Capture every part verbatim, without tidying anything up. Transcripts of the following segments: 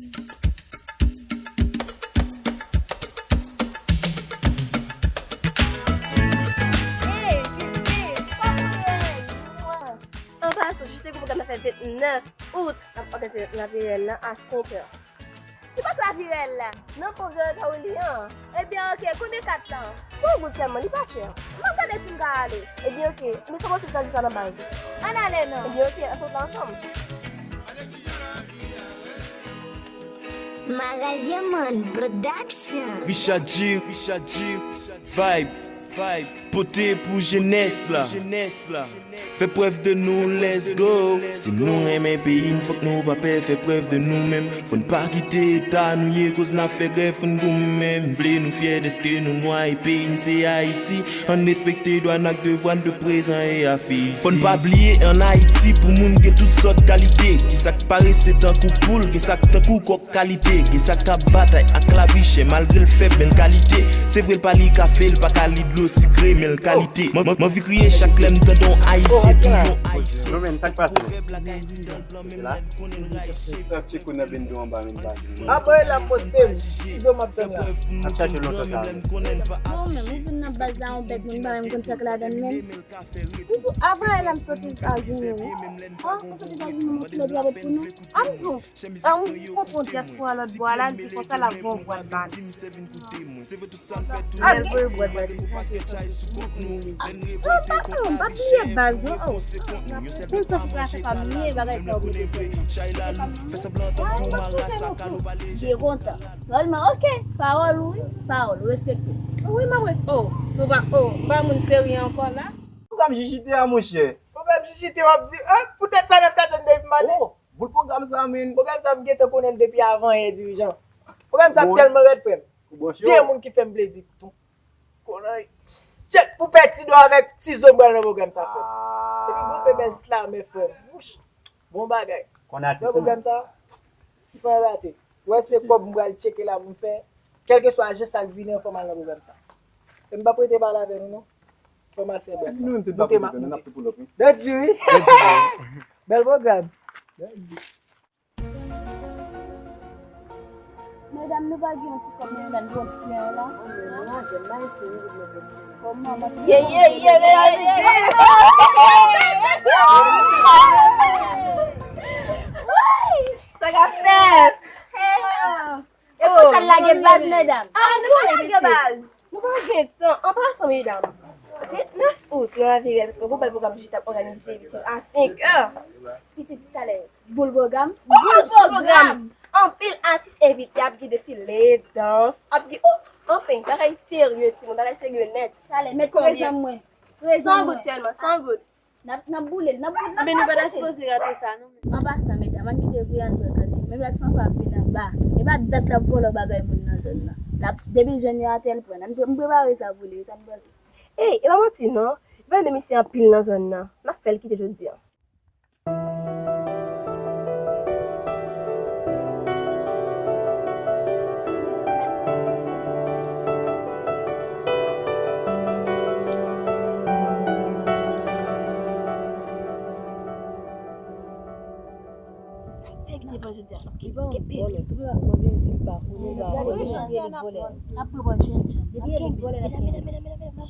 Hey, Bibi, pa kouri! An pasan, jis te gwo pwogram nan fè vennèf out, n ap òganize lavirèl la a senk è. Ki bòt lavirèl la? Nan pon Gregory an. Ebyen, oke, konbyen kat la? San goud sèlman, li pa chè. M ap gade si m ka ale. Ebyen, oke, ebyen, se yon ti sa nan baz. Ann ale non. Ebyen, oke, ann sot la ansanm. Marel Yaman Production. Richard G, Richard G, vibe, vibe. Pote pou jenès la, jenès la. Fè prèv de nou, let's go. Si nou renmen peyi n, fòk nou pa pè fè prèv de nou menm. Fò n pa kite eta nou ye, koz n ap fè grèv, fò n goumen. M vle nou fyè dèske nou nwa e peyi n se Ayiti. Ann respekte dwa n ak devwa n de prezan e a fiti. Fò n pa bliye ann Ayiti pou moun gen tout sòt kalite. Gen sa k parese tankou poul, gen sa k tankou kòk kalite. Gen sa k ap batay ak lavi chè malgre l fèb men l kalite. Se vre l pa li kafe, l pa ka li dlo sikre men l kalite. Mwen, mwen, mwen anvi kriye chak lè m tande yon Ayisyen tou yon Ayisyen. Non, men sa k pase? Pwovèb lakay ti dan blan, menm lè l konnen l rayi chef. Tcheko nan bendo anba menm pa. Apre la poste m, ti zo m ap tann la. Ap chache lontan sa. Non, men ou vin nan baz la, yon bèt moun pa menm konn sa k ladan l menm. M di w, avan yè la m soti Etazini, wi. Ah, ou soti Etazini, men kilòt ou pa pot pou nou? Ah, m di w, ah, m konprann dyaspora lòt bò a la, m di konsa l ap voye bwat ba nou. Lè l voye bwat ba nou. Ah, oh, papa, m pa bliye baz, non. Oh. Konn sa fè pa bliye bagay sa yo mete sèlman. Ah, m pa sonje non tou. Byen kontan. Nòmalman, oke, pawòl ou, wi, pawòl ou, respekte. Wi, m ap res-, oh, nou pa, oh, m pa moun serye ankò la. Pwogram J J T a, monchè. Pwogram J J T, w ap di, eh, poutèt sa n ap tann depi maten. Oh, bout pwogram sa, men. Pwogram sa, m gentan konnen l depi avan yè, dirijan. Pwogram sa ap tèlman rèd, frè m. Ou branche, de moun ki fè m plezi. Konnen. Tchèk pou pè ti do avèk ti zo m pral nan pwogram sa, frè m. Ah. Epi gwo pe bèl slamè, frè m. Wouch. Bon bagay. Konn atis ou. Nan pwogram sa, san rate. Wè se kòb m pral tcheke la pou m fè. Kèlkeswa jan sa k vini an, fò m al nan pwogram sa. E m p ap rete pale avè nou, non. Fò m al fè bwè sa. Nou menm tout n ap rete, nou n ap tou pull up, wi. Dandi, wi. Bèl pwogram. Dandi. Medam, nou pa gen yon ti kòb, medam, gen yon ti kliyan la. Kòman, paske ye, ye, ye, ye, ye, ye. Sa k ap fèt? E konsa n lage baz, medam. Ah, nou pa lage baz. Nou pa gen tan. An pasan, medam, vennèf out, nan lavirèl, yon bèl pwogram J J T ap òganize, pitit, a senk è. Pitit, talè. Boul pwogram. Boul pwogram. Anpil atis envite, ap gen defile, dans, ap gen, oh, anfen, bagay serye, timoun, bagay serye nèt. Talè, mèt prezan mwen. Prezan mwen. San goud sèlman, san goud. N ap, n ap boule l, n ap boule l, n ap chache l. Anben, nou pa ta sipoze rate sa, non. An pasan, medam, ann kite Brian pran kantik. Menm lè fanfa ap vin anba, e pa dat l ap vòlò bagay moun nan zòn nan. L ap, depi l jwenn yon atè, l pran. Ann pre-, m prepare sa pou li, sa n panse? Ey, e pa manti, non. Brian de misye anpil nan zòn nan. N ap fè l kite jodi a. Fèk devan jodi a. Li pa yon vòlè. Tout moun ap mande l di l pa konnen, l pa konnen. Depi e li vòlè. N ap pran bò tchenn tchenn. Depi e li vòlè, n ap pran bò.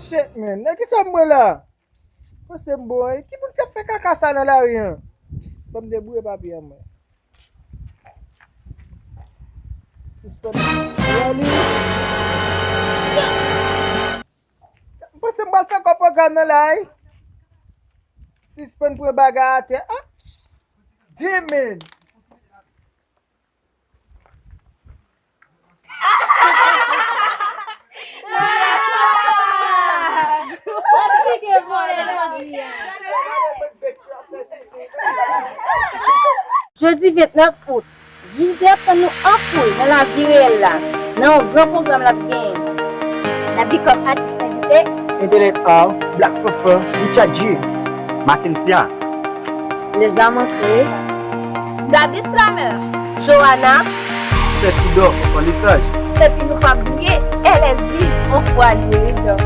Shit, man. Nan kisa m pran la? Panse m bon, wi. Ki moun k ap fè kaka sa nan lari an? Ban m debouye papye an mwen. Sispann. Rally. M panse m pral fè kòb pwogram nan la, wi. Sispann pran bagay atè. Ah! Jimmy! Jedi vennèf out, J J T ap tann nou an foul nan lavi reyèl la, nan yon gran pwogram l ap genyen. N ap gen kòm atis envite Intènèt Art, Black Fofo, Richard G, Mackensia, Les Amantre, Gaby Slammer, Johanna, Fè Ti Dò, Antoine Lesage. Epi nou p ap bliye L S B, on fwa li ye, donk.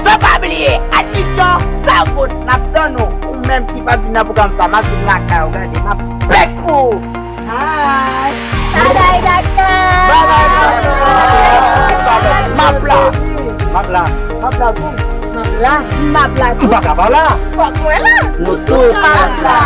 San pa bliye, admisyon, sa goud, n ap tann ou. Ou menm ki p ap vin nan pwogram sa, m ap vin lakay ou, gade, m ap bèk pou ou. Hi! Bye bye, Dakar! Bye bye, Dakar! M ap la. M ap la. M ap la, tou. M ap la. M ap la, tou. M pa ka pa la. Fòk mwen la. Nou tout ap la.